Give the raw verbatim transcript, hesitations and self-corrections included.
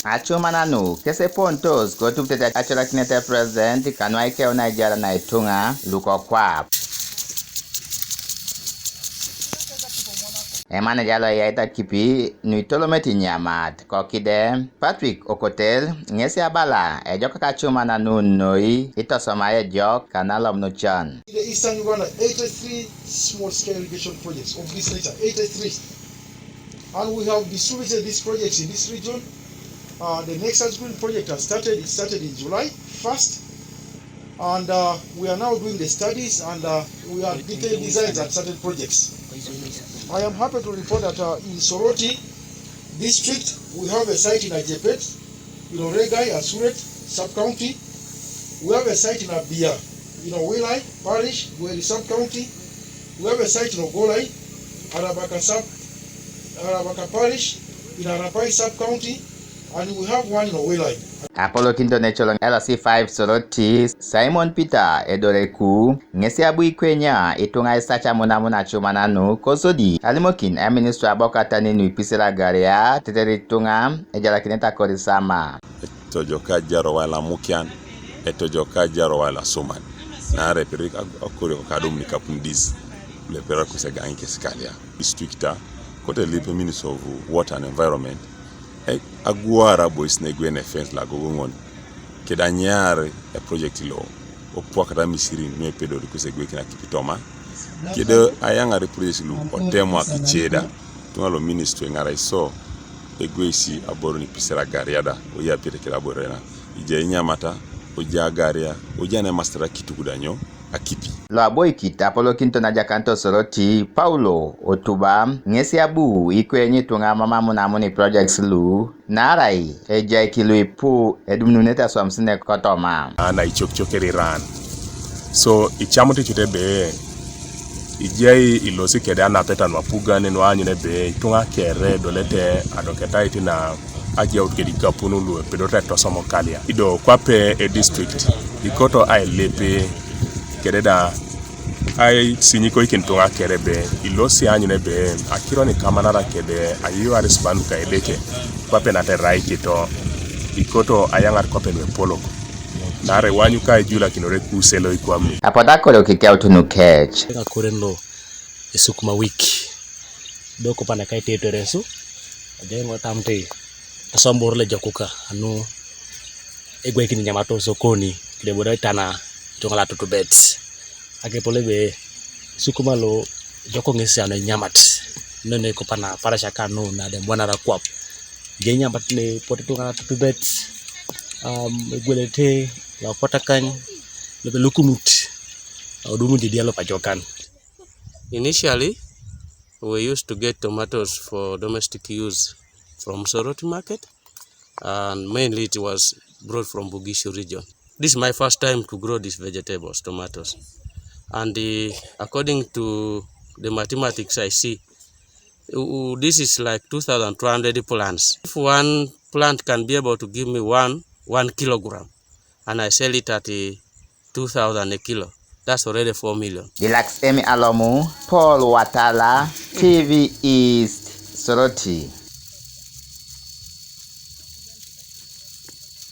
Acuman anu kese pontos kotuktete acolakinete president kanu aikeuna ejara na ituŋa lukokwap. Emaneja loeyaita kipi nuitolometi nyamat kokide Patrick Okotel ŋesi abala ejokak acuman anu noi itosoma ejok kanalom nucan. The Eastern Uganda eighty-three small scale irrigation projects of this nature, eighty-three. And we have distributed these projects in this region. Uh, the Nexus Green project has started. It started in July first. And uh, we are now doing the studies and uh, we have detailed designs at certain projects. I am happy to report that uh, in Soroti district, we have a site in Ajepet, in Oregai, Asuret sub-county. We have a site in Abia, in Owilai Parish, Gweri sub-county. We have a site in Ogolai, Arabaka sub, Arabaka Parish, in Arapai sub-county, and we have one in Owilai. Apolokinito necoloŋ L C five Soroti, Simon Peter Edoreku, ŋesi abu ikwenya ituŋa isacamunamuna acuman anu kosodi alimokin eministry abokatani nuipisel agaria tetere ituŋa ejalakinete akorisama. Etojoka ajaro wala mukian, etojoka ajaro wala suman. Naarai epedori akoriok kadum nikapun dis, lueperar kose gaŋi kesikalia distrikta, kote lipe Ministry of Water and Environment, e, agwar abois negwene fence lagogoŋon, keda nyaar eproject lo, opwakata misirin nuepedori kose gwekin akipitoma, kede ayaŋar eproject lu otemwa kiceda. Tuŋa lo ministry ŋarai so egweisi aboro nipisera garia da, oyapiete kede aboro na ija inyamata, oja agaria, oja nemasitara kituk da nyo akipi. Lo aboikit apolokinito najakanito Soroti Paulo Otuba, ŋesi abu ikwenyi tuŋa mamamunamun projects lu, naarai ejai kiluipu edumununete aswamisine kotoma. Ana icokcok eriran. So icamut icut ebe ijai ilosi kede anapeta nuapugan nuanyun ebe ituŋa kere edolete adoketait na ajaut kede ikapun lu epedorete etosom kalia. Ido kwape edistrict ikoto ailip kede da aisinyikoikin ituŋa kere ebe ilosi anyun ebe akiro nikamanara kede ayuaris banuk ka Edeke kwape naterai kito ikoto ayaŋar kwape nuepolok. Naarai iwanyu ka ijulakinore kuselo ikwam nu. Apotu akoro kikeut nukec. Ŋakoren lo esukuma wiki do kopana kaitetere su ajo eŋo tamte aswam boro lejokuka anu egwekini nyamato sokoni kidebore itana ituŋa latutubet. Akepol ebe sukuma lo ejok ŋesi anu enyamat nene kopana parasha kanu nadem bwanara kwap. Ejai enyamat ne epot ituŋa natutubet, um, egwelete loapotakany lope lukumut audumut idia lopajokan. Initially, we used to get tomatoes for domestic use from Soroti market, and mainly it was brought from Bugishu region. This is my first time to grow these vegetables, tomatoes. And uh, according to the mathematics I see, uh, this is like two thousand two hundred plants. If one plant can be able to give me one, one kilogram, and I sell it at uh, two thousand a kilo, that's already four million. Ilak Emi Alomu, Paul Watala, T V East, Soroti.